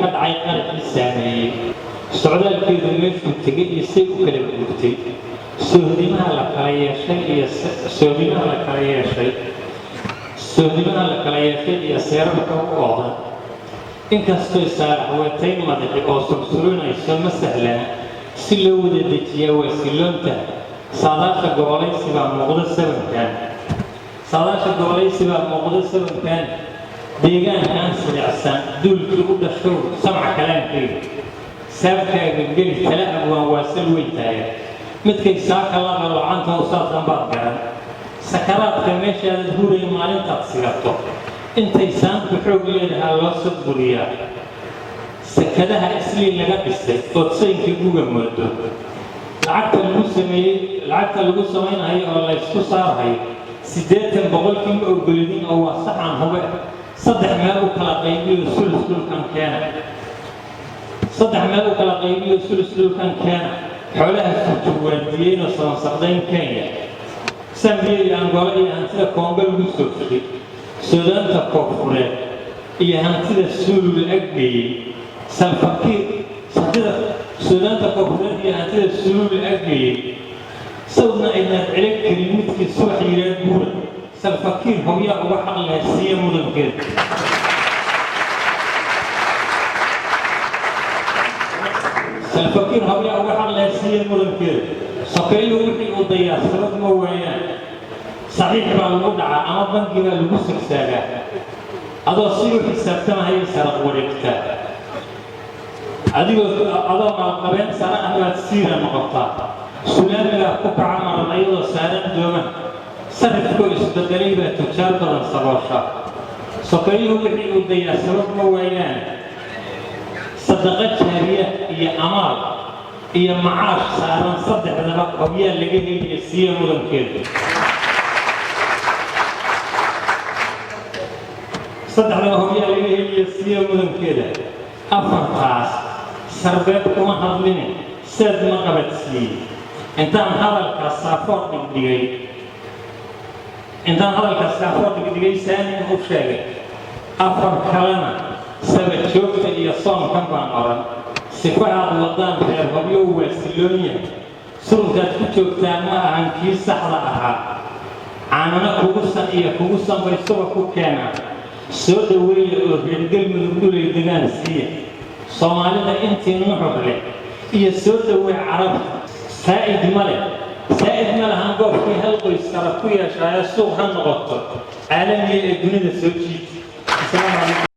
ka dhacay qaraxii saameeyey, socdaalkeedu meeshuu tegay iyo say u kala guurtay, sohdimaha la kala yeeshay iyo sohdimaha la kala yeeshay, sohdimaha la kala yeeshay iyo seerarka u oodan. Inkastoy saalax weetayn madaxi oo sursurinayso, ma sahlana si loo wada dejiyaa, waa silloontaha. Saadaasha gobolaysi baa muuqda sabankan, saadaasha gobolaysi baa muuqda sabankan. Deegaankan silicsan duulkii u dhashow, samca kalaankayga saabkaaga geli, tala abwaan waa sal weyn tahay. Midkay saaka la qaloocantaho saas dambaad garan. Sakaraadka meeshaadad huray maalintaad sigato, intay saantu xoog leedahaa loo sadburiyaa. Sakadaha Islii laga dhisay ood saynka guga moodo, lacagta lagu sameeyey, lacagta lagu samaynayo oo laysku saarhayo, 80% ma ogolidin oo waa saxan hube. Saddex meel u kala qaybiyo, sulus dhulkan keena. Saddex meel u kala qaybiyo, sulus dhulkan keena. Xoolaha sujuwaadiyeyno sabansaqdayn Kenya, Sambiya iyo Angola iyo hantida Koongo lagu soofshay, Suudaanta Koonfureed iyo hantida Suulu la aggeeyey Salfakiir, hantida Suudaanta Koonfureed iyo hantida Suulu la aggeeyey, sawdna aynaad celin karin. Midkii subax yiraa guura, Salfakiir hobyaa uga xaq leh, siiya mudankeeda. Salfakiir hobyaa uga xaq leh, siiya mudankeeda. Sokeeyuhu wixii uu dayaa sabab ma waayaan. Saxiix baa lagu dhacaa ama bangi baa lagu sagsaagaa, adoo si u xisaabtamahaya saraq wareegtaa, adigoo adoo maalqabeen sare ah baad siira noqotaa. Sulaamigaa ku kaca maran ayadoo saaran dooman, sarifkoo isbedelay baa tujaar badan saboosha. Sokeeyuhu wixii uu dayaa sabab ma waayaan. Sadaqo jaariya iyo amaal iyo macaash saaran, saddexdaba hobyaa laga heliya, siiya mudankeeda. Saddexdaba hobyaa laga heliya, siiya mudankeeda. Afartaas sarbeeb kuma hadline, seed ma qabadsiiyey. Intaan hadalkaas saafoor dhigdhigay, intaan hadalkaas saafoor dhigdhigay, saanin u sheegay. Afar kalena saba joogta iyo soonkan baan odhan. Sifahaad wadaan reer Hobyo waa siloon yahay, surunkaad ku joogtaan ma ahan kii saxda ahaa. Caanana kugu san iyo kugu sanbay suba ku keenaa. Soo dhoweeya oo reer Galmudug dhulay degaan siiya. Soomaalida intii nuxur leh iyo soo dhowee Carabta. Saa'id ma leh, saa'id ma lahan goobkii hal qoys sara ku yeeshaayo. Suuq ha noqoto caalamiga ee dunida soo jiita. Asalaamu calaykum.